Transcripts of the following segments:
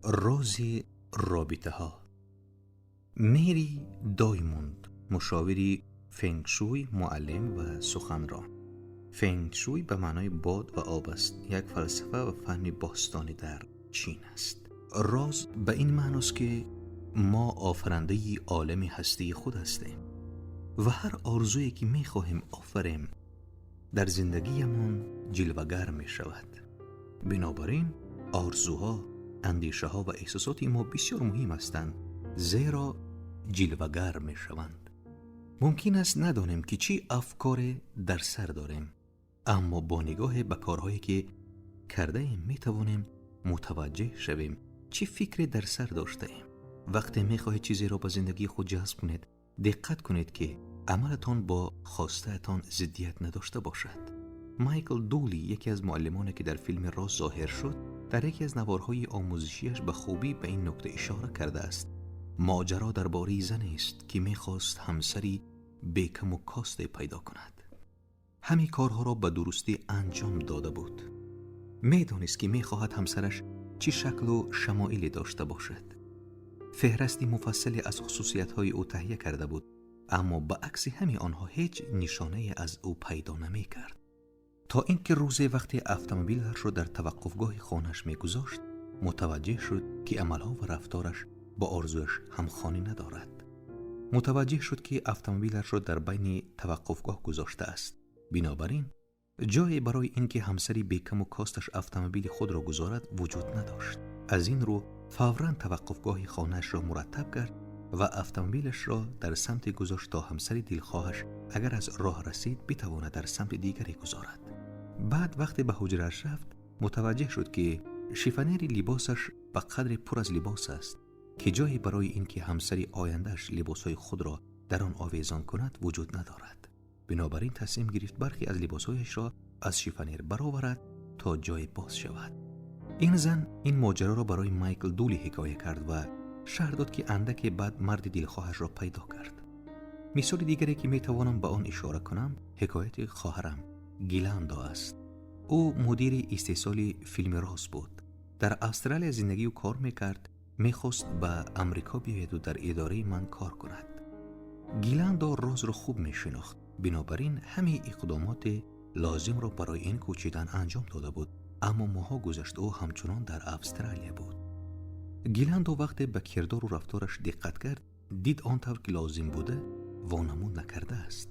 Рози робитаҳо. Мери Даймонд, мушовири фенг-шуй, муаллим ва суханрон. Фенг-шуй ба маънои бод ва об аст, як фалсафа ва фанни бостонӣ дар Чин аст. Роз ба ин маъност, ки мо офарандаи олами ҳастии худ ҳастем ва ҳар орзуе ки мехоҳем офарем, дар зиндагиямон ҷилвагар мешавад. Бинобар ин орзуҳо, андешаҳо ва эҳсосоти мо бисёр муҳим ҳастанд, зеро ҷилвагар мешаванд. Мумкин аст надонем, ки чӣ афкоре дар сар дорем, аммо бо нигоҳе ба корҳое ки кардаем, метавонем мутаваҷҷеҳ шавем, чӣ фикре дар сар доштаем. Вақте мехоҳед чизеро ба зиндагии худ ҷазб кунед, диққат кунед, ки амалатон бо хостаатон зиддият надошта бошад. Майкл Дули, яке аз муаллимоне ки дар филми «Роз» зоҳир шуд, дар яке аз наворҳои омӯзишиаш ба хубӣ ба ин нукта ишора кардааст. Моҷаро дар бораи занест, ки мехост ҳамсари бекаму косте пайдо кунад. Ҳамин корҳоро ба дурустӣ анҷом дода буд. Медонист, ки мехоҳад ҳамсараш чӣ шаклу шамоиле дошта бошад. Феҳрасти муфассале аз хусусиятҳои ӯ таҳия карда буд, аммо ба акси ҳамаи онҳо ҳеҷ нишонае аз ӯ пайдо намекард. То ин ки рӯзе, вақте автомобилашро дар таваққуфгоҳи хонааш мегузошт, мутаваҷҷеҳ шуд, ки амалҳо ва рафтораш бо орзуяш ҳамхонӣ надорад. Мутаваҷҷеҳ шуд, ки автомобилашро дар байни таваққуфгоҳ гузоштааст. Бинобар ин ҷое барои ин ки ҳамсари бекаму косташ автомобили худро гузорад, вуҷуд надошт. Аз ин рӯ фавран таваққуфгоҳи хонаашро мураттаб кард ва автомобилашро дар самте гузошт, то ҳамсари дилхоҳаш, агар аз роҳ расид, битавонад дар самти дигаре гузорад. Баъд, вақте ба ҳуҷрааш рафт, мутаваҷҷеҳ шуд, ки шифонери либосаш ба қадре пур аз либос аст, ки ҷое барои ин ки ҳамсари ояндааш либосҳои худро дар он овезон кунад, вуҷуд надорад. Бинобар ин тасмим гирифт бархе аз либосҳояшро аз шифонер бароварад, то ҷое боз шавад. Ин зан ин моҷароро барои Майкл Дули ҳикоя кард ва шарҳ дод, ки андаке баъд марди дилхоҳашро пайдо кард. Мисоли дигаре, ки метавонам ба он ишора кунам, ҳикояти хоҳарам Гиландо аст. Ӯ мудири истеҳсоли филми «Роз» буд. Дар Австралия зиндагию кор мекард, мехост ба Амрико биёяду дар идораи ман кор кунад. Гиландо Розро хуб мешинохт, бинобар ин ҳамаи иқдомоти лозимро барои ин кӯчидан анҷом дода буд, аммо моҳҳо гузашт, ӯ ҳамчунон дар Австралия буд. Гиландо вақте ба кирдору рафтораш диққат кард, дид, он тавр ки лозим буда вонамуд накардааст.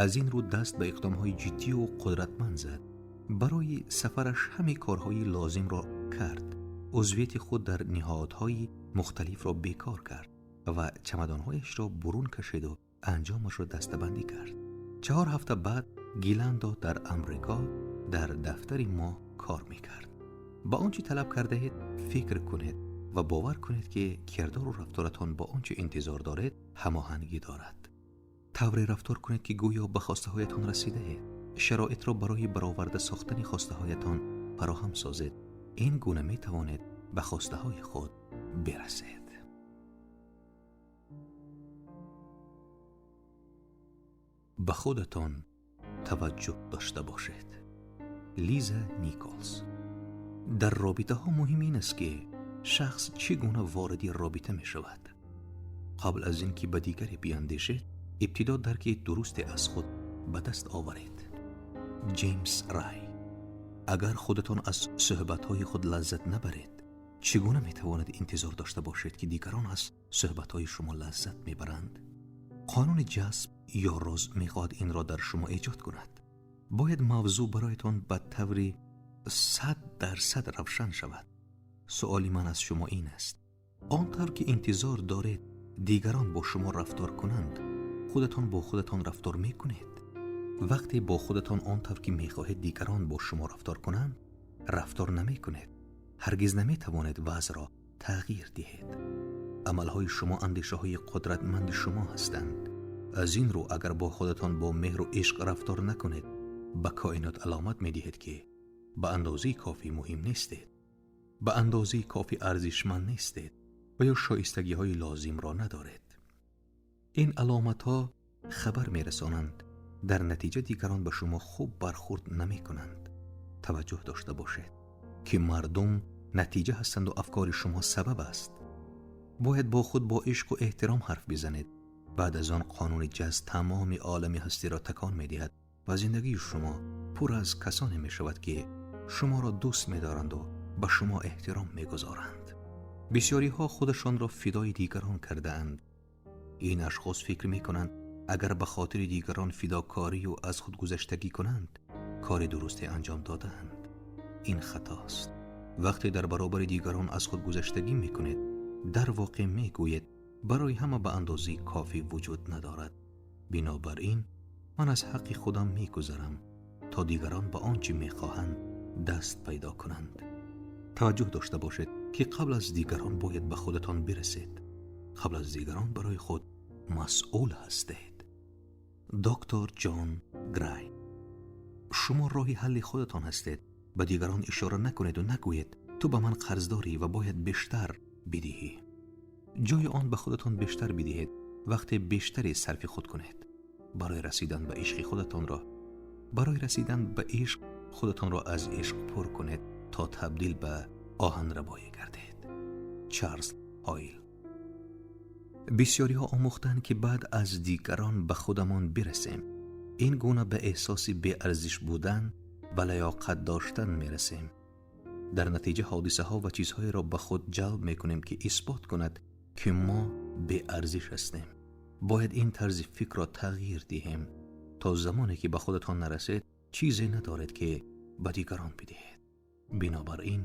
Аз ин рӯ даст ба иқдомҳои ҷиддию қудратманд зад. Барои сафараш ҳамаи корҳои лозимро кард, узвияти худ дар ниҳодҳои мухталифро бекор кард ва чамадонҳояшро бурун кашиду анҷомашро дастабандӣ кард. 4 ҳафта баъд Гиландо дар Амрико дар дафтари мо кор мекард. Ба он чӣ талаб кардаед фикр кунед ва бовар кунед, ки кирдору рафторатон бо он чӣ интизор доред, ҳамоҳангӣ дорад. Тавре рафтор кунед, ки гӯё ба хостаҳоятон расидаед. Шароитро барои бароварда сохтани хостаҳоятон фароҳам созед. Ин гуна метавонед ба хостаҳои худ бирасед. Ба худатон таваҷҷӯҳ дошта бошед. Лиза Николс. Дар робитаҳо муҳим ин аст, ки шахс чӣ гуна вориди робита мешавад. Қабл аз ин ки ба дигаре биандешед, ибтидо дарки дурусте аз худ ба даст оваред. Ҷеймс Рай. Агар худатон аз суҳбатҳои худ лаззат набаред, чӣ гуна метавонед интизор дошта бошед, ки дигарон аз суҳбатҳои шумо лаззат мебаранд? Қонуни ҷазб ё роз мехоҳад инро дар шумо эҷод кунад. Бояд мавзӯъ бароятон ба таври 100% равшан шавад. Суоли ман аз шумо ин аст: он тавр ки интизор доред дигарон бо шумо рафтор кунанд, худатон бо худатон рафтор мекунед? Вақте бо худатон он тавр ки мехоҳед дигарон бо шумо рафтор кунанд, рафтор намекунед, ҳаргиз наметавонед вазъро тағйир диҳед. Амалҳои шумо андешаҳои қудратманди шумо ҳастанд. Аз ин рӯ, агар бо худатон бо меҳру ишқ рафтор накунед, ба коинот аломат медиҳед, ки ба андозаи кофӣ муҳим нестед, ба андозаи кофӣ арзишманд нестед ва ё шоистагиҳои лозимро надоред. Ин аломатҳо хабар мерасонанд. Дар натиҷа дигарон ба шумо хуб бархӯрд намекунанд. Таваҷҷӯҳ дошта бошед, ки мардум натиҷа ҳастанд ва афкори шумо сабаб аст. Бояд бо худ бо ишқ ва эҳтиром ҳарф бизанед. Баъд аз он қонуни ҷазб тамоми олами ҳастиро такон медиҳад ва зиндагии шумо пур аз касоне мешавад, ки шуморо дӯст медоранд ва ба шумо эҳтиром мегузоранд. Бисёриҳо худашонро фидои дигарон кардаанд. Ин ашхос фикр мекунанд, агар ба хотири дигарон фидокорӣ ва аз худгузаштагӣ кунанд, кори дурусте анҷом додаанд. Ин хатост. Вақте дар баробари дигарон аз худгузаштагӣ мекунед, дар воқеъ мегӯед барои ҳама ба андозаи кофӣ вуҷуд надорад. Бинобар ин ман аз ҳаққи худам мегузарам то дигарон ба он чӣ мехоҳанд даст пайдо кунанд. Таваҷҷӯҳ дошта бошед, ки қабл аз дигарон бояд ба худатон бирасед. Қабл аз дигарон барои худ масъул ҳастед. Доктор Ҷон Грай. Шумо роҳи ҳалли худатон ҳастед. Ба дигарон ишора накунед ва нагӯед ту ба ман қарздорӣ ва бояд бештар бидиҳӣ. Ҷои он ба худатон бештар бидиҳед, вақте бештаре сарфи худ кунед. Барои расидан ба ишқи худатонро, барои расидан ба ишқ худатонро аз ишқ пур кунед то табдил ба оҳанрабое гардед. Чарлз Ойл. Бисёриҳо омӯхтанд, ки баъд аз дигарон ба худамон бирасем. Ин гуна ба эҳсоси беарзиш будан, ба лаёқат доштан мерасем. Дар натиҷа ҳодисаҳо ва чизҳоеро ба худ ҷалб мекунем, ки исбот кунад, ки мо беарзиш ҳастем. Бояд ин тарзи фикрро тағйир диҳем. То замоне ки ба худатон нарасед, чизе надоред, ки ба дигарон бидиҳед. Бинобар ин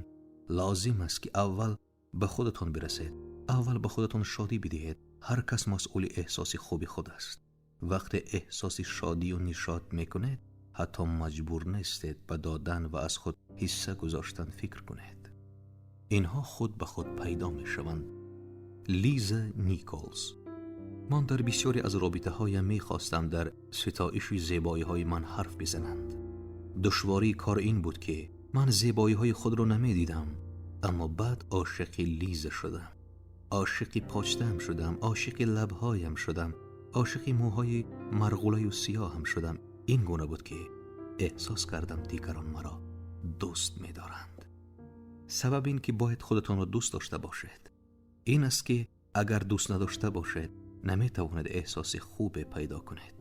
лозим аст, ки аввал ба худатон бирасед. Аввал ба худатон шодӣ бидиҳед. Ҳар кас масъули эҳсоси хуби худ аст. Вақте эҳсоси шодию нишот мекунед, ҳатто маҷбур нестед ба додан ва аз худ ҳисса гузоштан фикр кунед. Инҳо худ ба худ пайдо мешаванд. Лиза Николс. Ман дар бисёре аз робитаҳоям мехостам дар ситоиши зебоиҳои ман ҳарф бизананд. Душвории кор ин буд, ки ман зебоиҳои худро намедидам, аммо баъд ошиқи Лиза шудам. Ошиқи почтаам шудам, ошиқи лабҳоям шудам, ошиқи мӯҳои марғулаю сиёҳам шудам. Ин гуна буд, ки эҳсос кардам дигарон маро дӯст медоранд. Сабаб ин ки бояд худатонро дӯст дошта бошед ин аст, ки агар дӯст надошта бошед, наметавонед эҳсоси хубе пайдо кунед.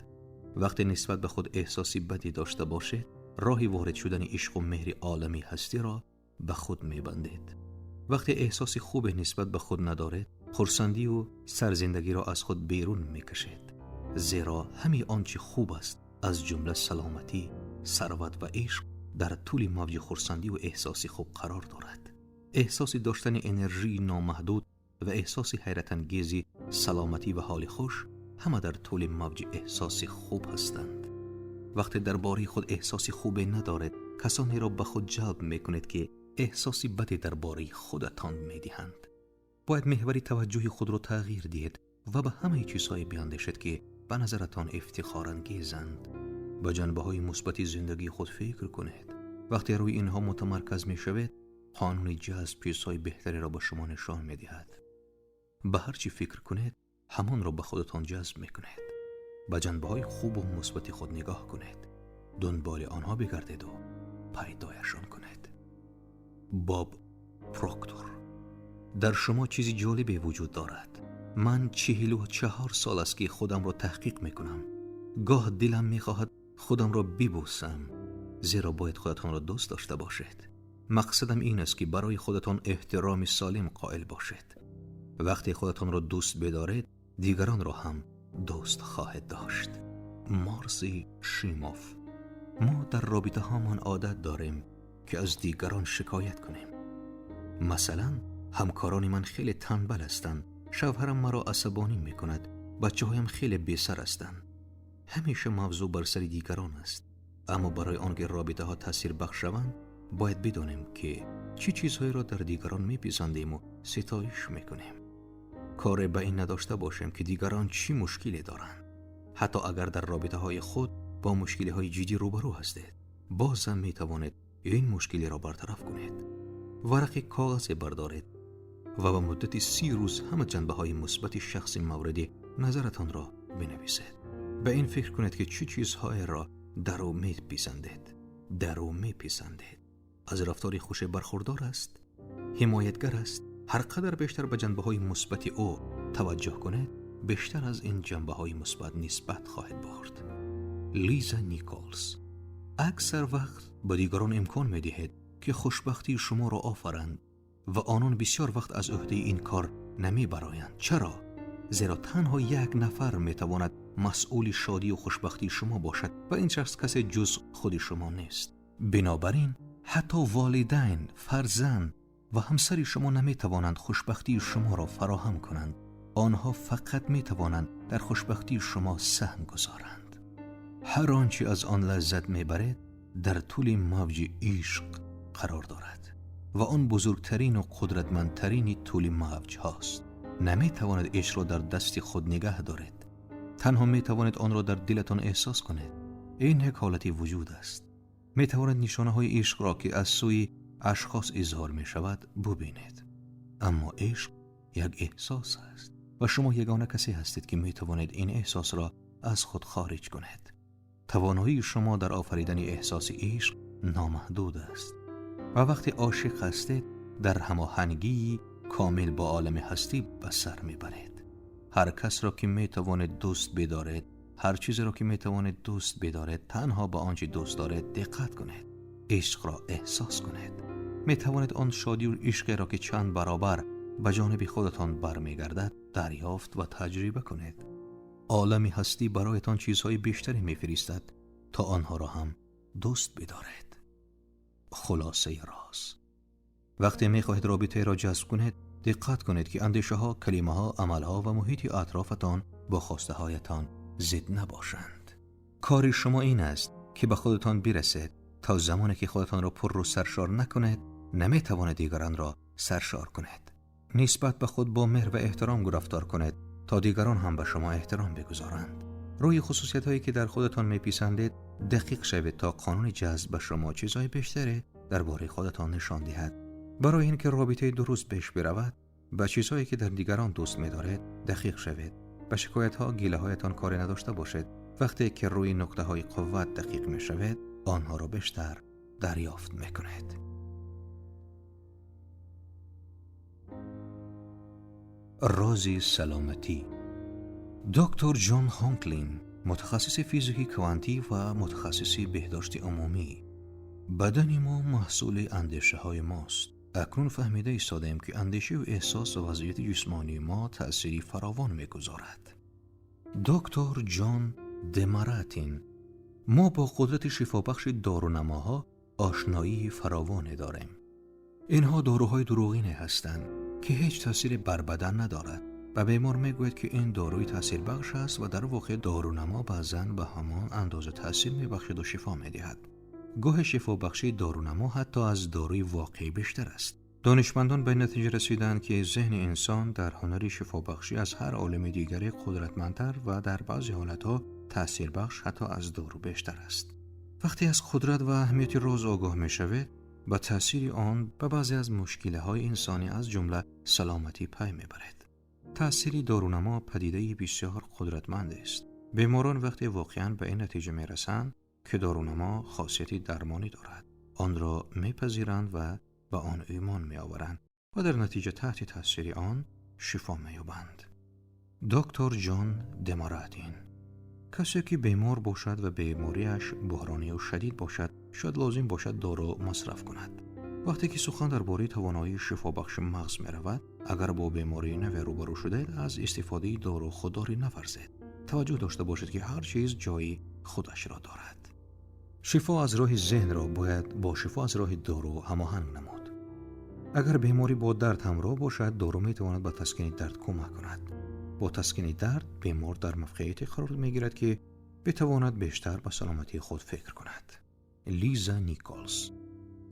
Вақте нисбат ба худ эҳсоси бадӣ дошта бошед, роҳи ворид шудани ишқу меҳри олами ҳастиро ба худ мебандед. Вақте эҳсоси хубе нисбат ба худ надоред, хурсандию сарзиндагиро аз худ берун мекашед. Зеро ҳамаи он чӣ хуб аст, аз ҷумла саломатӣ, сарват ва ишқ, дар тӯли мавҷи хурсандиву эҳсоси хуб қарор дорад. Эҳсоси доштани энержии номаҳдуд ва эҳсоси ҳайратангези саломатӣ ва ҳоли хуш ҳама дар тӯли мавҷи эҳсоси хуб ҳастанд. Вақте дар бораи худ эҳсоси хубе надоред, касонеро ба худ ҷалб мекунед, ки эҳсоси баде дар бораи худатон медиҳанд. Бояд меҳвари таваҷҷӯҳи худро тағйир диҳед ва ба ҳамаи чизҳое биандешед, ки ба назаратон ифтихорангезанд. Ба ҷанбаҳои мусбати зиндагии худ фикр кунед. Вақте рӯи инҳо мутамарказ мешавед, қонуни ҷазб чизҳои беҳтареро ба шумо нишон медиҳад. Ба ҳар чӣ фикр кунед, ҳамонро ба худатон ҷазб мекунед. Ба ҷанбаҳои хубу мусбати худ нигоҳ кунед, дунболи онҳо бигардеду пайдояшон кунед. Боб Проктор. Дар шумо чизи ҷолибе вуҷуд дорад. Ман 44 сол аст, ки худамро таҳқиқ мекунам. Гоҳ дилам мехоҳад худамро бибӯсам, зеро бояд худатонро дӯст дошта бошед. Мақсадам ин аст, ки барои худатон эҳтироми солим қоил бошед. Вақте худатонро дӯст бидоред, дигаронро ҳам дӯст хоҳед дошт. Марси Шимов. Мо дар робитаҳомон одат дорем, ки аз дигарон шикоят кунем. Масалан, ҳамкорони ман хеле танбал ҳастанд, шавҳарам маро асабонӣ мекунад, бачаҳоям хеле бесар ҳастанд. Ҳамеша мавзӯъ бар сари дигарон аст. Аммо барои он ки робитаҳо таъсирбахш шаванд, бояд бидонем, ки чӣ чизҳоеро дар дигарон меписандему ситоиш мекунем. Коре ба ин надошта бошем, ки дигарон чӣ мушкиле доранд. Ҳатто агар дар робитаҳои худ бо мушкилиҳои ҷиддӣ рӯбарӯ ҳастед, бозам метавонед ин мушкилиро бартараф кунед. Варақи коғазе бардоред ва ба муддати 30 рӯз ҳама ҷанбаҳои мусбати шахси мавриди назаратонро бинависед. Ба ин фикр кунед, ки чӣ чизҳоеро дар ӯ меписандед. Дар ӯ меписандед. Аз рафтори хуше бархурдор аст? ҳимоятгар аст, ҳар қадар бештар ба ҷанбаҳои мусбати ӯ таваҷҷӯҳ кунед, бештар аз ин ҷанбаҳои мусбат нисбат хоҳед бурд. Лиза Николс. Аксар вақт ба дигарон имкон медиҳед, ки хушбахтии шуморо офаранд ва онон бисёр вақт аз ӯҳдаи ин кор намебароянд. Чаро? Зеро танҳо як нафар метавонад масъули шодию хушбахтии шумо бошад ва ин шахс касе ҷуз худи шумо нест. Бинобар ин ҳатто волидайн, фарзанд ва ҳамсари шумо наметавонанд хушбахтии шуморо фароҳам кунанд. Онҳо фақат метавонанд дар хушбахтии шумо саҳм гузоранд. Ҳар он чи аз он лаззат мебаред, дар тӯли мавҷи ишқ қарор дорад ва он бузургтарину қудратмандтарини тӯли мавҷҳост. Наметавонед ишқро дар дасти худ нигаҳ доред. Танҳо метавонед онро дар дилатон эҳсос кунед. Ин як ҳолати вуҷуд аст. Метавонед нишонаҳои ишқро, ки аз сӯи ашхос изҳор мешавад, бубинед. Аммо ишқ як эҳсос аст ва шумо ягона касе ҳастед, ки метавонед ин эҳсосро аз худ хориҷ кунед. Тавоноии шумо дар офаридани эҳсоси ишқ номаҳдуд аст ва вақте ошиқ ҳастед, дар ҳамоҳангии комил бо олами ҳастӣ ба сар мебаред. Ҳар касро ки метавонед дӯст бидоред, ҳар чизеро ки метавонед дӯст бидоред, танҳо ба он чи дӯст доред диққат кунед. Ишқро эҳсос кунед. Метавонед он шодию ишқеро, ки чанд баробар ба ҷониби худатон бармегардад, дарёфт ва таҷриба кунед. Олами ҳастӣ бароятон чизҳои бештаре мефиристад, то онҳоро ҳам дӯст бидоред. Хулосаи роз. Вақте мехоҳед робитаеро ҷазб кунед, диққат кунед, ки андешаҳо, калимаҳо, амалҳо ва муҳити атрофатон бо хостаҳоятон зид набошанд. Кори шумо ин аст, ки ба худатон бирасед. То замоне ки худатонро пурру саршор накунед, наметавонед дигаронро саршор кунед. Нисбат ба худ бо меҳр ва эҳтиром рафтор кунед, то дигарон ҳам ба шумо эҳтиром бигузоранд. Рӯи хусусиятҳое ки дар худатон меписандед дақиқ шавед, то қонуни ҷазб ба шумо чизҳои бештаре дар бораи худатон нишон диҳад. Барои ин ки робитаи дуруст пеш биравад, ба чизҳое ки дар дигарон дӯст медоред дақиқ шавед. Ба шикоятҳо, гилаҳоятон коре надошта бошед. Вақте ки рӯи нуқтаҳои қувват дақиқ мешавед, онҳоро бештар дарёфт мекунед. Рози саломатӣ. Доктор Ҷон Ҳонклин, мутахассиси физики квантӣ ва мутахассиси беҳдошти умумӣ. Бадани мо маҳсули андешаҳои мост. Акнун фаҳмида истодаем, ки андешаю эҳсос ва вазъияти ҷисмонии мо таъсири фаровон мегузорад. Доктор Ҷон Демаратин. Мо бо қудрати шифобахши дорунамоҳо ошноии фаровоне дорем. Инҳо доруҳои дурӯғине ҳастанд, ки ҳеҷ таъсире бар бадан надорад. Ба бемор мегӯяд, ки ин доруи таъсирбахш аст ва дар воқеъ дорунамо баъзан ба ҳамон андоза таъсир мебахшаду шифо медиҳад. Гоҳе шифобахшии дорунамо ҳатто аз доруи воқеӣ бештар аст. Донишмандон ба ин натиҷа расиданд, ки зеҳни инсон дар ҳунари шифобахшӣ аз ҳар олами дигаре қудратмандтар ва дар баъзе ҳолатҳо таъсирбахш ҳатто аз дору бештар аст. Вақте аз қудрат ва аҳамияти роз огоҳ мешавед, ба таъсири он ба баъзе аз мушкилиҳои инсонӣ, аз ҷумла саломатӣ, пай мебаред. Таъсири дорунамо падидаи бисёр қудратманд аст. Беморон вақте воқеан ба ин натиҷа мерасанд, ки дорунамо хосияти дармонӣ дорад, онро мепазиранд ва ба он имон меоваранд ва дар натиҷа таҳти таъсири он шифо меёбанд. Доктор Ҷон Демаратин. Касе ки бемор бошад ва бемориаш буҳронию шадид бошад, шояд лозим бошад дору масраф кунад. Вақте ки сухан дар бораи тавоноии шифобахши мағз меравад, агар бо бемории наве рӯбарӯ шудед, аз истифодаи дору худдорӣ наварзед. Таваҷҷӯҳ дошта бошед, ки ҳар чиз ҷои худашро дорад. Шифо аз роҳи зеҳнро бояд бо шифо аз роҳи дору ҳамоҳанг намуд. Агар беморӣ бо дард ҳамроҳ бошад, дору метавонад ба таскини дард кӯмак кунад. Бо таскини дард бемор дар мавқеияте қарор мегирад, ки битавонад бештар ба саломатии худ фикр кунад. Лиза Николс.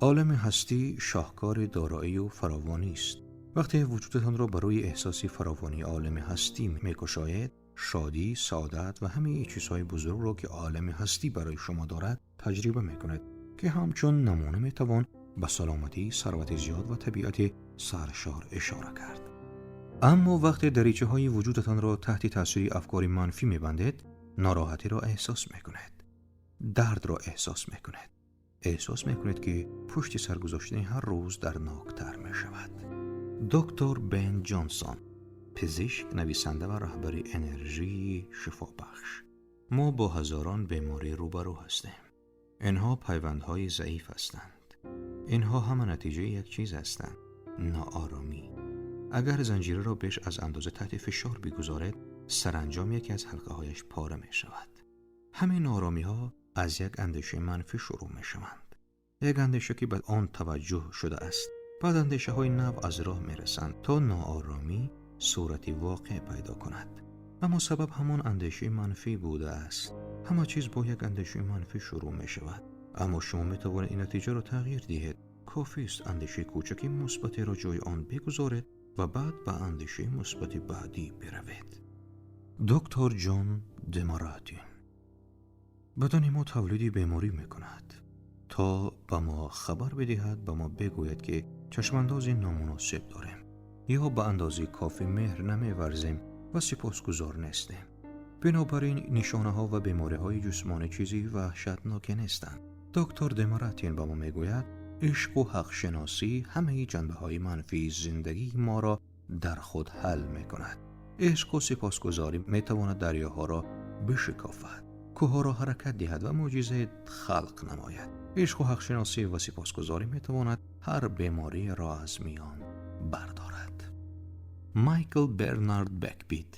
Олами ҳастӣ шоҳкори дороию фаровонист. Вақте вуҷудатонро барои эҳсоси фаровонии олами ҳастӣ мекушоед, шодӣ, саодат ва ҳамаи чизҳои бузургро, ки олами ҳастӣ барои шумо дорад, таҷриба мекунед, ки ҳамчун намуна метавон ба саломатӣ, сарвати зиёд ва табиати саршор ишора кард. Аммо вақте даричаҳои вуҷудатонро таҳти таъсири афкори манфӣ мебандед, нороҳатиро эҳсос мекунед, дардро эҳсос мекунед. Эҳсос мекунед, ки пушти сар гузоштани ҳар рӯз дардноктар мешавад. Доктор Бен Ҷонсон, пизишк, нависанда ва раҳбари энержии шифобахш. Мо бо ҳазорон беморӣ рӯбарӯ ҳастем. Инҳо пайвандҳои заиф ҳастанд. Инҳо ҳама натиҷаи як чиз ҳастанд: ноороми. Агар занҷираро беш аз андоза таҳти фишор бигузоред, саранҷом яке аз ҳалқаҳояш пора мешавад. Ҳамин нооромиҳо аз як андешаи манфӣ шурӯъ мешаванд. Як андеша, ки ба он таваҷҷӯҳ шудааст. Баъд андешаҳои нав аз роҳ мерасанд, то ноороми сурати воқеъ пайдо кунад. Аммо сабаб ҳамон андешаи манфӣ будааст. Ҳама чиз бо як андешаи манфӣ шурӯъ мешавад. Аммо шумо метавонед ин натиҷаро тағйир диҳед. Кофист андешаи кӯчаки мусбатеро ҷои он бигузоред ва баъд ба андешаи мусбати баъдӣ биравед. Доктор Ҷон Демаратин. Бадани мо тавлиди беморӣ мекунад, то ба мо хабар бидиҳад, ба мо бигӯяд, ки чашмандози номуносиб дорем ё ба андозаи кофӣ меҳр намеварзем ва сипосгузор нестем. Бинобар ин нишонаҳо ва бемориҳои ҷисмонӣ чизи ваҳшатноке нестанд. Доктор Демаратин ба мо мегӯяд, ишқу ҳақшиносӣ ҳамаи ҷанбаҳои манфии зиндагии моро дар худ ҳал мекунад. Ишқу сипосгузорӣ метавонад дарёҳоро бишикофад, кӯҳҳоро ҳаракат диҳад ва мӯъҷизаи халқ намояд. Ишқу ҳақшиносӣ ва сипосгузорӣ метавонад ҳар бемориро аз миён бардорад. Майкл Бернард Бекбит.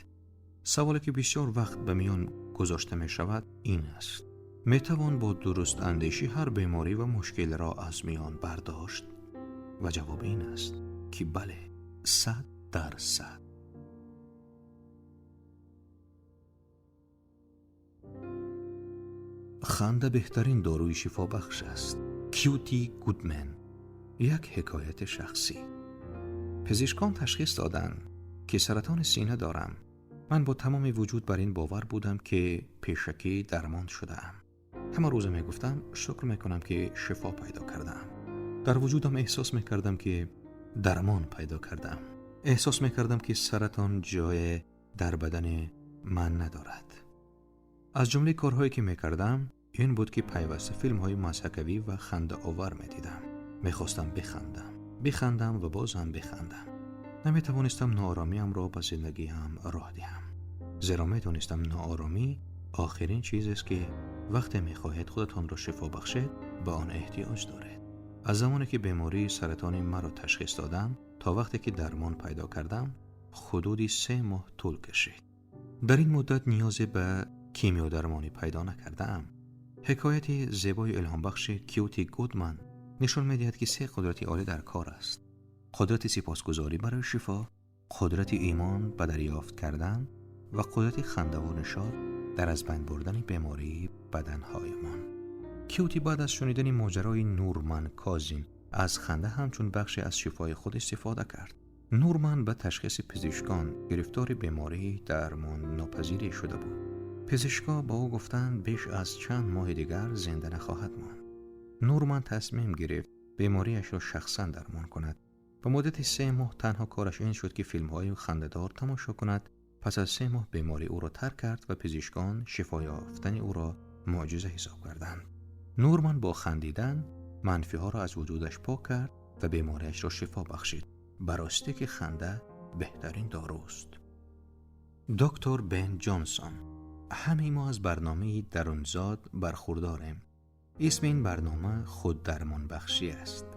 Саволе ки бисёр вақт ба миён гузошта мешавад ин аст: метавон бо дуруст андешӣ ҳар беморӣ ва мушкилро аз миён бардошт? Ва ҷавоб ин аст, ки бале, 100%. Ханда беҳтарин доруи шифобахш аст. Кьюти Гудмен. Як ҳикояти шахсӣ. Пизишкон ташхис доданд, ки саратони сина дорам. Ман бо тамоми вуҷуд бар ин бовар будам, ки пешакӣ дармон шудаам. Ҳама рӯза мегуфтам, шукр мекунам, ки шифо пайдо кардаам. Дар вуҷудам эҳсос мекардам, ки дармон пайдо кардаам. Эҳсос мекардам, ки саратон ҷое дар бадани ман надорад. Аз ҷумлаи корҳое, ки мекардам, ин буд, ки пайваста филмҳои мазҳакавӣ ва хандаовар медидам. Мехостам бихандам, бихандам ва боз ҳам бихандам. Наметавонистам нооромиамро ба зиндагиам роҳ диҳам, зеро медонистам нооромӣ охирин чизест, ки вақте мехоҳед худатонро шифо бахшед, ба он эҳтиёҷ доред. Аз замоне ки бемории саратони маро ташхис додам то вақте ки дармон пайдо кардам, ҳудуди 3 моҳ тӯл кашид. Дар ин муддат ниёзе ба кимиёдармонӣ пайдо накардаам. Ҳикояти зебои илҳомбахши Кьюти Гудман нишон медиҳад, ки 3 қудрати олӣ дар кор аст: қудрати сипосгузорӣ барои шифо, қудрати имон ба дарёфт кардан ва қудрати хандаву нишот дар аз байн бурдани бемории баданҳоямон. Кьюти баъд аз шунидани моҷарои Нурман Козин аз ханда ҳамчун бахше аз шифои худ истифода кард. Нурман ба ташхиси пизишкон гирифтори бемории дармоннопазирӣ шуда буд. Пизишкҳо ба ӯ гуфтанд, беш аз чанд моҳи дигар зинда нахоҳад монд. Нурман тасмим гирифт бемориашро шахсан дармон кунад. Ба муддати 3 моҳ танҳо кораш ин шуд, ки филмҳои хандадор тамошо кунад. Пас аз 3 моҳ беморӣ ӯро тарк кард ва пизишкон шифо ёфтани ӯро мӯъҷиза ҳисоб карданд. Нурман бо хандидан манфиҳоро аз вуҷудаш пок кард ва бемориашро шифо бахшид. Ба ростӣ ки ханда беҳтарин доруст. Доктор Бен Ҷонсон. Ҳамаи мо аз барномаи дарунзод бархурдорем. Исми ин барнома худдармонбахшӣ аст.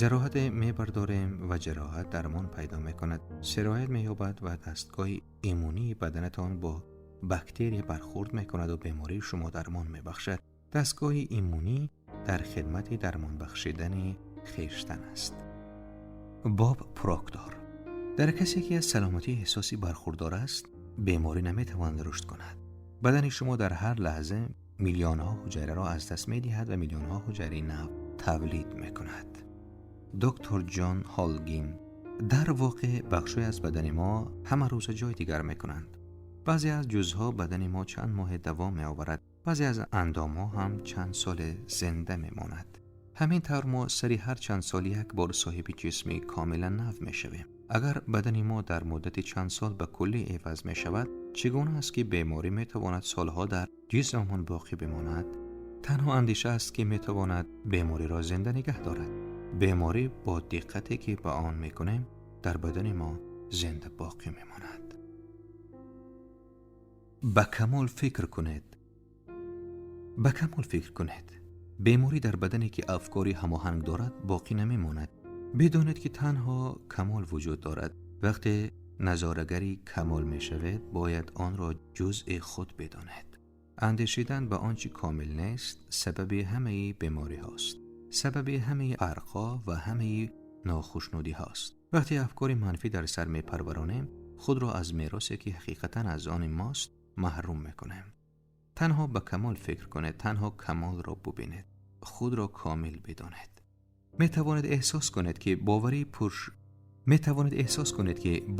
Ҷароҳат мебардорем ва ҷароҳат дармон пайдо мекунад, сироят меёбад ва дастгоҳи иммунии баданатон бо бактерия бархурд мекунад ва бемории шумо дармон мебахшад. Дастгоҳи иммунӣ дар хидмати дармонбахшидани хештан аст. Боб Проктор. Дар касе, ки аз саломатии эҳсосӣ бархурдор аст, беморӣ наметавонад рушд кунад. Бадани шумо дар ҳар лаҳза миллионҳо ҳуҷайраро аз даст медиҳад ва миллионҳо ҳуҷайраи нав тавлид мекунад. Доктор Ҷон Ҳолгин. Дар воқеъ бахшҳое аз бадани мо ҳама рӯза ҷой дигар мекунанд. Баъзе аз ҷузъҳо бадани мо чанд моҳ давом меоварад, баъзе аз андомҳо ҳам чанд сол зинда мемонад. Ҳамин тавр мо сари ҳар чанд сол як бор соҳиби ҷисми комилан нав мешавем. Агар бадани мо дар муддати чанд сол ба куллӣ иваз мешавад, чӣ гуна аст, ки беморӣ метавонад солҳо дар ҷисмамон боқӣ бимонад? Танҳо андеша аст ки метавонад бемориро зинда нигоҳ дорад. Беморӣ бо диққате ки ба он мекунем дар бадани мо зинда боқӣ мемонад. Ба камол фикр кунед. Ба камол фикр кунед. Беморӣ дар бадане ки афкори ҳамоҳанг дорад боқӣ намемонад. Бидонед ки танҳо камол вуҷуд дорад. Вақте назорагари камол мешавед, бояд онро ҷузъи худ бидонед. Андешидан ба он чи комил нест сабаби ҳамаи бемориҳост, сабаби ҳамаи фарқҳо ва ҳамаи нохушнудиҳост. Вақте афкори манфӣ дар сар мепарваронем, худро аз меросе ки ҳақиқатан аз они мост маҳрум мекунем. Танҳо ба камол фикр кунед, танҳо камолро бубинед, худро комил бидонед. Метавонед эҳсос кунед ки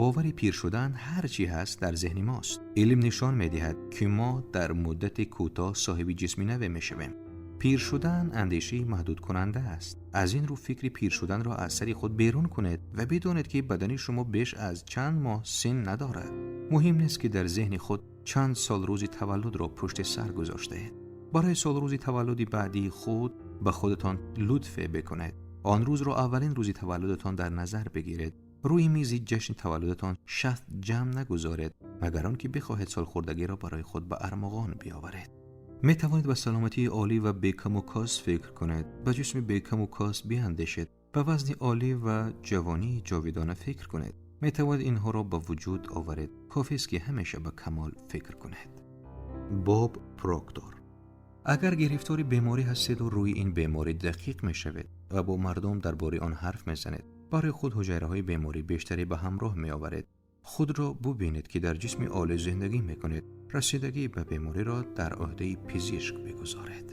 бовари пир шудан ҳар чӣ ҳаст дар зеҳни мост. Илм нишон медиҳад ки мо дар муддати кӯтоҳ соҳиби ҷисми наве мешавем. Пир шудан андешаи маҳдудкунанда аст. Аз ин рӯ фикри пир шуданро аз сари худ берун кунед ва бидонед ки бадани шумо беш аз чанд моҳ син надорад. Муҳим нест ки дар зеҳни худ чанд сол рӯзи таваллудро пушти сар гузоштаед. Барои солрӯзи таваллуди баъдии худ ба худатон лутфе бикунед. Он рӯзро аввалин рӯзи таваллудатон дар назар бигиред. Рӯи мизи ҷашни таваллудатон шаст ҷамъ нагузоред, магар он ки бихоҳед солхӯрдагиро барои худ ба армуғон биёваред. Метавонед ба саломатии олӣ ва бекаму кос фикр кунед, ба ҷисми бекаму кос биандешед, ба вазни олӣ ва ҷавонии ҷовидона фикр кунед. Метавонед инҳоро ба вуҷуд оваред. Кофист ки ҳамеша ба камол фикр кунед. Боб Проктор. Агар гирифтори беморӣ ҳастеду рӯи ин беморӣ дақиқ мешавед ва бо мардум дар бораи он ҳарф мезанед, барои худ ҳуҷайраҳои беморӣ бештаре ба ҳамроҳ меоваред. Худро бубинед ки дар ҷисми олӣ зиндагӣ мекунед. Расидагӣ ба бемориро дар ӯҳдаи пизишк бигузоред.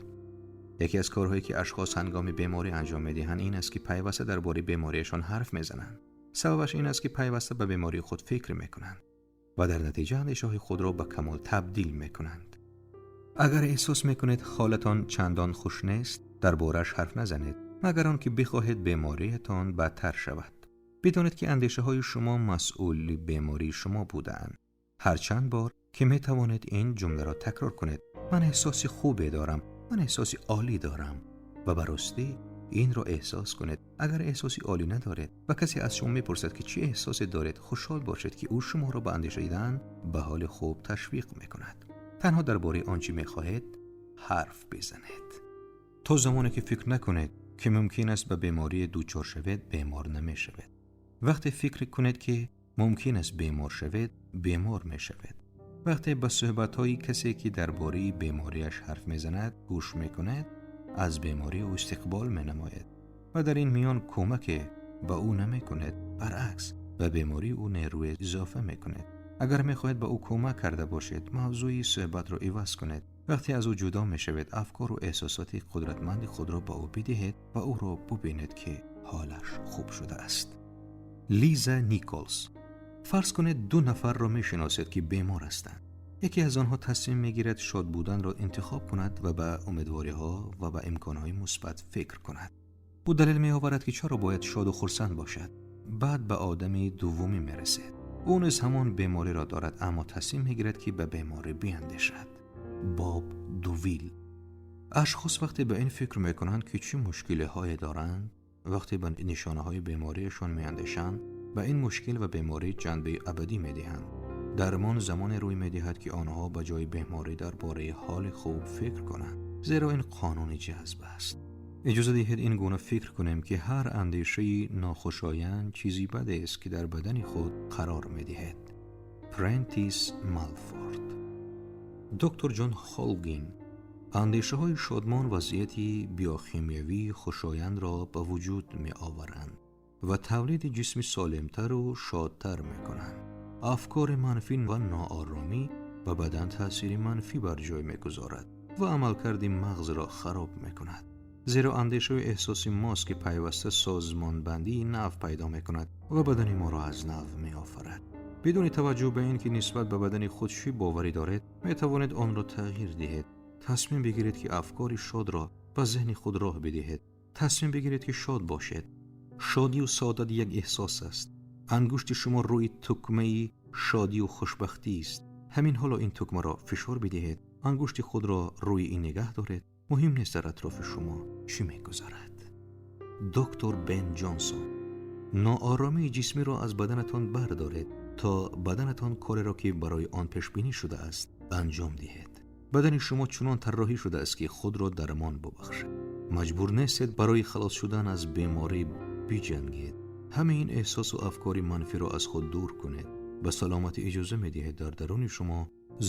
Яке аз корҳое ки ашхос ҳангоми беморӣ анҷом медиҳанд ин аст ки пайваста дар бораи бемориашон ҳарф мезананд. Сабабаш ин аст ки пайваста ба бемории худ фикр мекунанд ва дар натиҷа андешаҳои худро ба камол табдил мекунанд. Агар эҳсос мекунед ҳолатон чандон хуш нест, дар борааш ҳарф назанед, магар он ки бихоҳед бемориятон бадтар шавад. Бидонед ки андешаҳои шумо масъули бемории шумо будаанд. Ҳар чанд бор ки метавонед ин ҷумларо такрор кунед: ман эҳсоси хубе дорам, ман эҳсоси олӣ дорам, ва ба ростӣ инро эҳсос кунед. Агар эҳсоси олӣ надоред ва касе аз шумо мепурсад ки чӣ эҳсосе доред, хушҳол бошед ки ӯ шуморо ба андешидан ба ҳоли хуб ташвиқ мекунад. Танҳо дар бораи он чӣ мехоҳед ҳарф бизанед. То замоне ки фикр накунед ки мумкин аст ба беморӣ дучор шавед, бемор намешавед. Вақте фикр кунед ки мумкин аст бемор шавед, бемор мешавед. Вақте ба суҳбатҳои касе ки дар бораи бемориаш ҳарф мезанад гӯш мекунед, аз беморӣ ӯ истиқбол менамоед ва дар ин миён кӯмаке ба ӯ намекунед, баръакс ба бемории ӯ нерӯе изофа мекунед. Агар мехоҳед ба ӯ кӯмак карда бошед, мавзӯи суҳбатро иваз кунед. Вақте аз ӯ ҷудо мешавед, афкору эҳсосоти қудратманди худро ба ӯ бидиҳед ва ӯро бубинед ки ҳолаш хуб шудааст. Лиза Николс. Фарз кунед ду нафарро мешиносед ки бемор ҳастанд. Яке аз онҳо тасмим мегирад шод буданро интихоб кунад ва ба умедвориҳо ва ба имконҳои мусбат фикр кунад. Ӯ далел меоварад ки чаро бояд шоду хурсанд бошад. Баъд ба одами дуввумӣ мерасед. Ӯ низ ҳамон бемориро дорад, аммо тасмим мегирад ки ба беморӣ биандешад. Боб Дувил. Ашхос вақте ба ин фикр мекунанд ки чӣ мушкилиҳое доранд, вақте ба нишонаҳои бемориашон меандешанд, ба ин мушкил ва беморӣ ҷанбаи абадӣ медиҳанд. Дармон замоне рӯй медиҳад ки онҳо ба ҷои беморӣ дар бораи ҳоли хуб фикр кунанд, зеро ин қонуни ҷазб аст. Иҷоза диҳед ин гуна фикр кунем ки ҳар андешаи нохушоянд чизи бадест ки дар бадани худ қарор медиҳед. Прентис Малфорд. Доктор Ҷон Холгин. Андешаҳои шодмон вазъияти биохимиявии хушояндро ба вуҷуд меоваранд ва тавлиди ҷисми солимтару шодтар мекунанд. Афкори манфӣ ва нооромӣ ба бадан таъсири манфӣ бар ҷой мегузорад ва амалкарди мағзро хароб мекунад. Зеро андешаи эҳсоси мост ки пайваста созмонбандии нав пайдо мекунад ва бадани моро аз нав меофарад. Бидуни таваҷҷӯҳ ба ин ки нисбат ба бадани худ чӣ боварӣ доред, метавонед онро тағйир диҳед. Тасмим бигиред ки афкори шодро ба зеҳни худ роҳ бидиҳед. Тасмим бигиред ки шод бошед. Шодию саодат як эҳсос аст. Ангушти шумо рӯи тукмаи шодию хушбахтист. Ҳамин ҳоло ин тукмаро фишор бидиҳед. Ангушти худро рӯи ин нигаҳ доред Муҳим нест дар атрофи шумо чӣ мегузарад. Доктор Бен Ҷонсон. Ноороми ҷисмиро аз баданатон бардоред то баданатон кореро ки барои он пешбинӣ шудааст анҷом диҳед. Бадани шумо чунон тарроҳӣ шудааст ки худро дармон бубахшад. Маҷбур нестед барои халос шудан аз беморӣ биҷангед. Ҳамаи ин эҳсосу афкори манфиро аз худ дур кунед. Ба саломатӣ иҷоза медиҳед дар даруни шумо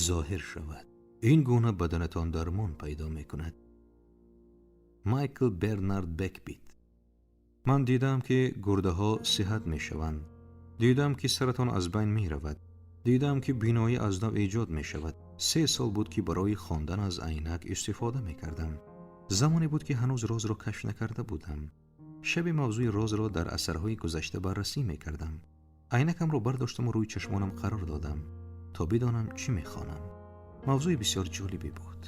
зоҳир шавад. Ин гуна баданатон дармон пайдо мекунад. Майкл Бернард Бекбит. Ман дидам ки гурдаҳо сиҳат мешаванд. Дидам ки саратон аз байн меравад. Дидам ки биноӣ аз нав эҷод мешавад. 3 сол буд ки барои хондан аз айнак истифода мекардам. Замоне буд ки ҳанӯз розро кашф накарда будам. Шаби мавзӯи розро дар асарҳои гузашта баррасӣ мекардам. Айнакамро бардоштаму рӯи чашмонам қарор додам то бидонам чӣ мехонам. Мавзӯи бисёр ҷолибе буд.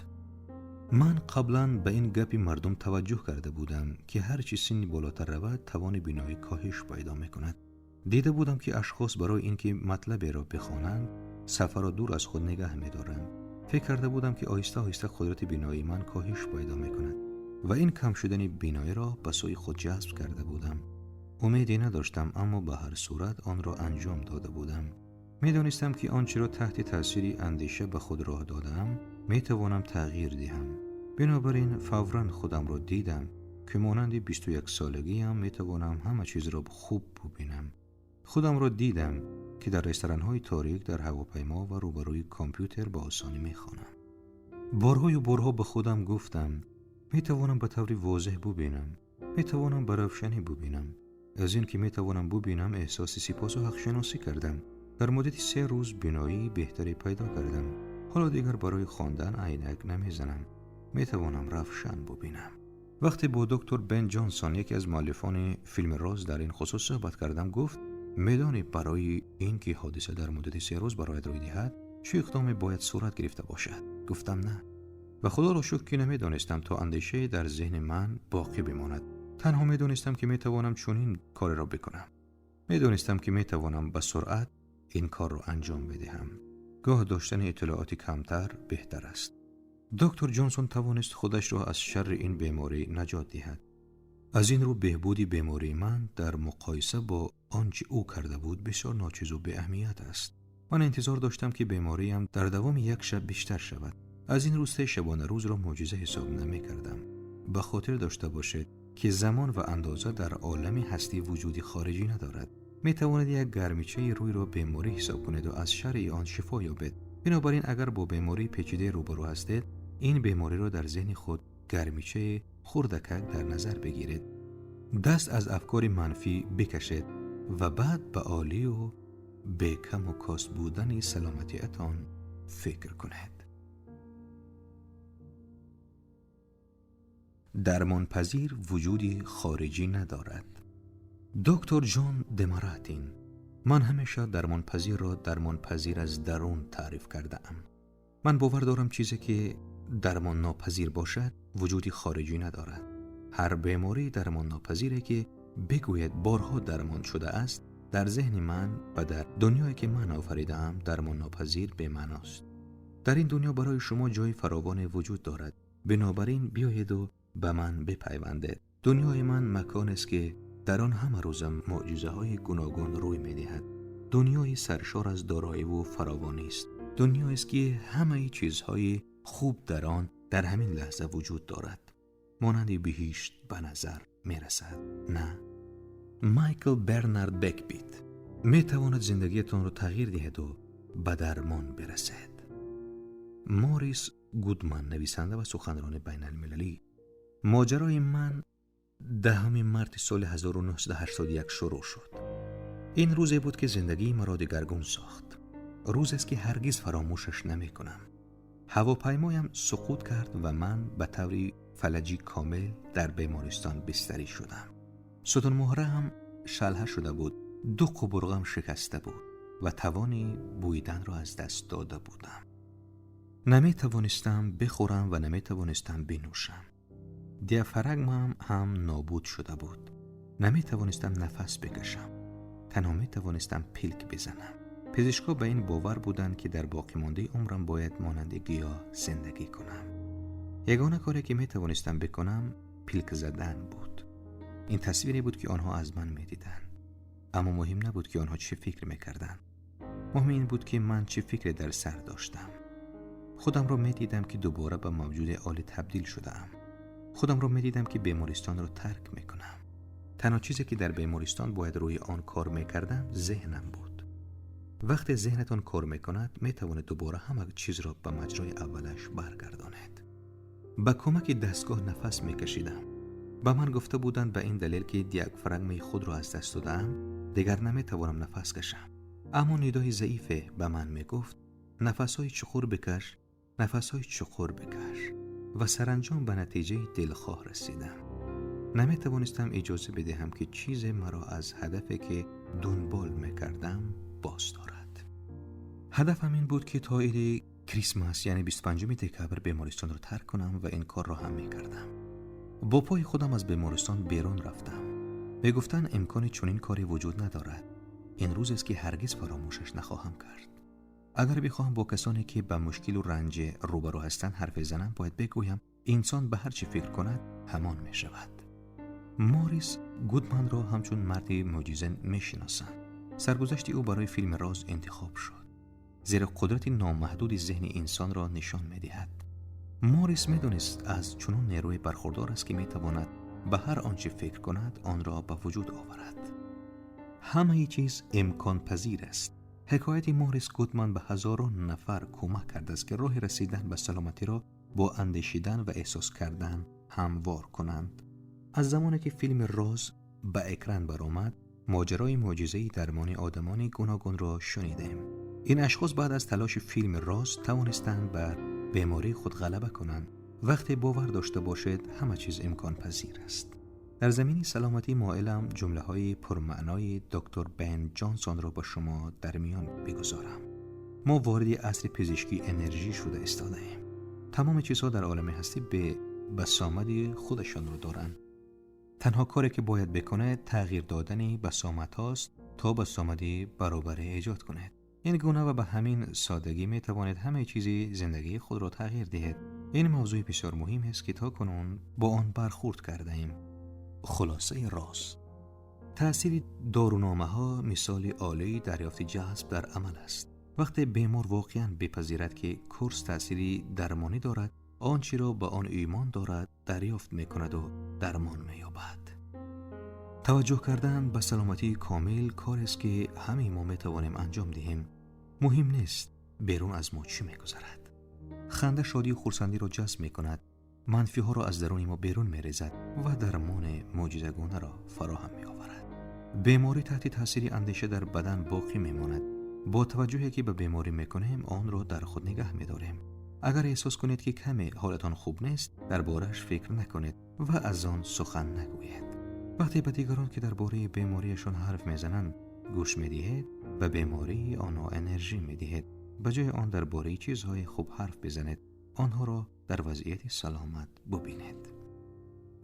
Ман қаблан ба ин гапи мардум таваҷҷӯҳ карда будам ки ҳар чӣ синни болотар равад, тавони биноӣ коҳиш пайдо мекунад. Дида будам ки ашхос барои ин ки матлаберо бихонанд, сафарро дур аз худ нигаҳ медоранд. Фикр карда будам ки оҳиста оҳиста қудрати биноии ман коҳиш пайдо мекунад ва ин кам шудани биноиро ба сӯи худ ҷазб карда будам. Умеде надоштам, аммо ба ҳар сурат онро анҷом дода будам. Медонистам ки он чиро таҳти таъсири андеша ба худ роҳ додаам, метавонам тағйир диҳам. Бинобар ин фавран худамро дидам ки монанди 21 солагиам метавонам ҳама чизро хуб бубинам. Худамро дидам ки дар ресторанҳои торик, дар ҳавопаймо ва рӯбарӯи компютер ба осонӣ мехонам. Борҳою борҳо ба худам гуфтам, метавонам ба таври возеҳ бубинам, метавонам ба равшанӣ бубинам. Аз ин ки метавонам бубинам, эҳсоси сипосу ҳақшиносӣ кардам. Дар муддати 3 рӯз биноии беҳтаре пайдо кардам. Ҳоло дигар барои хондан айнак намезанам. Метавонам равшан бубинам. Вақте бо доктор Бен Ҷонсон, яке аз муаллифони филми Роз, дар ин хусус суҳбат кардам, гуфт: медонӣ барои ин ки ҳодиса дар муддати 3 рӯз барояд рӯй диҳад, чӣ иқдоме бояд сурат гирифта бошад? Гуфтам на. Ва худоро шукр ки намедонистам то андешае дар зеҳни ман боқӣ бимонад. Танҳо медонистам ки метавонам чунин кореро бикунам. Медонистам ки метавонам ба суръат ин корро анҷом бидиҳам. Гоҳ доштани иттилооти камтар беҳтар аст. Доктор Ҷонсон тавонист худашро аз шарри ин беморӣ наҷот диҳад. Аз ин рӯ беҳбуди бемории ман дар муқоиса бо он чӣ ӯ карда буд бисёр ночизу беаҳамият аст. Ман интизор доштам ки бемориям дар давоми як шаб бештар шавад. Аз ин рӯ 3 шабонарӯзро мӯъҷиза ҳисоб намекардам. Ба хотир дошта бошед ки замон ва андоза дар олами ҳастӣ вуҷуди хориҷӣ надорад. Метавонед як гармичаи рӯйро беморӣ ҳисоб кунед ва аз шарри он шифо ёбед. Бинобар ин агар бо бемории печидаи рӯбарӯ ҳастед, ин бемориро дар зеҳни худ гармичаи хурдакак дар назар бигиред. Даст аз афкори манфӣ бикашед ва баъд ба олию бекаму кост будани саломатиатон фикр кунед. Дармонпазир вуҷуди хориҷӣ надорад. Доктор Ҷон Демаратин. Ман ҳамеша дармонпазирро дармонпазир аз дарун таъриф кардаам. Ман бовар дорам чизе ки дармоннопазир бошад, вуҷуди хориҷӣ надорад. Ҳар бемории дармоннопазире ки бигӯяд борҳо дармон шудааст, дар зеҳни ман ва дар дунёе ки ман офаридаам дармоннопазир бемаъност. Дар ин дунё барои шумо ҷои фаровоне вуҷуд дорад. Бинобар ин биёеду ба ман бипайвандед. Дунёи ман маконест ки дар он ҳама рӯза мӯъҷизаҳои гуногун рӯй медиҳад. Дунёи саршор аз дороиву фаровонист. Дунёест ки ҳамаи чизҳои хуб дар он дар ҳамин лаҳза вуҷуд дорад. Монанди биҳишт ба назар мерасад. На. Майкл Бернард Бекбит. Метавонад зиндагиятонро тағйир диҳаду ба дармон бирасед. Морис Гудман, нависанда ва суханрони байналмилалӣ. Моҷарои ман 10 марти соли 1981 шурӯъ шуд. Ин рӯзе буд ки зиндагии маро дигаргун сохт. Рӯзест ки ҳаргиз фаромӯшаш намекунам. Ҳавопаймоям суқут кард ва ман ба таври фалаҷи комил дар бемористон бистарӣ шудам. Сутунмуҳраам шалҳа шуда буд, 2 қубурғам шикаста буд ва тавони бӯиданро аз даст дода будам. Наметавонистам бихӯрам ва наметавонистам бинӯшам. Диафрагмаам ҳам нобуд шуда буд. Наметавонистам нафас бикашам. Танҳо метавонистам пилк бизанам. Пизишкҳо ба ин бовар буданд ки дар боқимондаи умрам бояд монанди гиёҳ зиндагӣ кунам. Ягона коре ки метавонистам бикунам, пилк задан буд. Ин тасвире буд, ки онҳо аз ман медиданд. Аммо муҳим набуд, ки онҳо чӣ фикр мекарданд. Муҳим ин буд, ки ман чӣ фикре дар сар доштам. Худамро медидам, ки дубора ба мавҷуди олӣ табдил шудаам. Худамро медидам, ки бемористонро тарк мекунам. Танҳо чизе ки дар бемористон бояд рӯи он кор мекардам, зеҳнам буд. Вақте зеҳнатон кор мекунад, метавонед дубора ҳама чизро ба маҷрои аввалаш баргардонед. Ба кӯмаки дастгоҳ нафас мекашидам. Ба ман гуфта буданд, ба ин далел ки диафрагмаи худро аз даст додаам, дигар наметавонам нафас кашам. Аммо нидои заифе ба ман мегуфт: нафасҳои чуқур бикаш, нафасҳои чуқур бикаш. Ва саранҷом ба натиҷаи дилхоҳ расидам. Наметавонистам иҷоза бидиҳам, ки чизе маро аз ҳадафе, ки дунбол мекардам, боз дорад. Ҳадафам ин буд, ки то иди Крисмас, яъне 25 декабр, бемористонро тарк кунам ва ин корро ҳам мекардам. Бо пои худам аз бемористон берун рафтам. Мегуфтанд, имкони чунин коре вуҷуд надорад. Ин рӯзест, ки ҳаргиз фаромӯшаш нахоҳам кард. Агар бихоҳам бо касоне, ки ба мушкилу ранҷ рӯбарӯ ҳастанд, ҳарфе занам, бояд бигӯям: инсон ба ҳар чӣ фикр кунад, ҳамон мешавад. Морис Гудманро ҳамчун марди мӯъҷиза мешиносанд. Саргузашти ӯ барои филми «Роз» интихоб шуд, зеро қудрати номаҳдуди зеҳни инсонро нишон медиҳад. Морис медонист, аз чунон нерӯе бархурдор аст, ки метавонад ба ҳар он чӣ фикр кунад, онро ба вуҷуд оварад. Ҳамаи чиз имконпазир аст. Ҳикояти Морис Гудман ба ҳазорон нафар кӯмак кардааст, ки роҳи расидан ба саломатиро бо андешидан ва эҳсос кардан ҳамвор кунанд. Аз замоне ки филми «Роз» ба экран баромад, моҷарои мӯъҷизаи дармони одамони гуногунро шунидем. Ин ашхос баъд аз талоши филми «Роз» тавонистанд бар бемории худ ғалаба кунанд. Вақте бовар дошта бошед, ҳама чиз имконпазир аст. Дар замини саломатӣ моилам ҷумлаҳои пурмаънои доктор Бен Ҷонсонро ба шумо дар миён бигузорам. Мо вориди асри пизишкии энержӣ шуда истодаем. Тамоми чизҳо дар олами ҳастӣ бе басомади худашонро доранд. Танҳо коре ки бояд бикунед, тағйир додани басомадҳост, то басомади баробаре эҷод кунед. Ин гуна ва ба ҳамин содагӣ метавонед ҳамаи чизи зиндагии худро тағйир диҳед. Ин мавзӯи бисёр муҳим аст, ки то кунун бо он бархурд кардаем. Хулосаи роз: таъсири доруномаҳо мисоли олии дарёфти ҷазб дар амал аст. Вақте бемор воқеан бипазирад, ки курс таъсири дармонӣ дорад, он чиро ба он имон дорад, дарёфт мекунаду дармон меёбад. Таваҷҷӯҳ кардан ба саломатии комил корест, ки ҳамаи мо метавонем анҷом диҳем. Муҳим нест, берун аз мо чӣ мегузарад. Ханда шодию хурсандиро ҷазб мекунад, манфиҳоро аз даруни мо берун мерезад ва дармони мӯъҷизагонаро фароҳам меоварад. Беморӣ таҳти таъсири андеша дар бадан боқӣ мемонад. Бо таваҷҷӯҳе ки ба беморӣ мекунем, онро дар худ нигаҳ медорем. Агар эҳсос кунед, ки каме ҳолатон хуб нест, дар борааш фикр накунед ва аз он сухан нагӯед. Вақте ба дигарон, ки дар бораи бемориашон ҳарф мезананд, гӯш медиҳед, ба бемории онҳо энержӣ медиҳед. Ба ҷои он дар бораи чизҳои хуб ҳарф бизанед, онҳоро дар вазъияти саломат бубинед.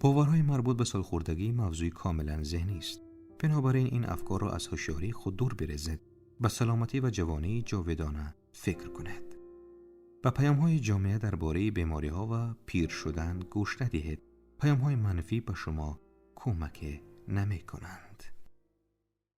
Боварҳои марбут ба солхӯрдагӣ мавзӯи комилан зеҳнист. Бинобар ин, ин афкорро аз ҳушёрии худ дур бирезед. Ба саломатӣ ва ҷавонии ҷовидона фикр кунед. Ба паёмҳои ҷомеа дар бораи бемориҳо ва пир шудан гӯш надиҳед. Паёмҳои манфӣ ба шумо кӯмаке намекунанд.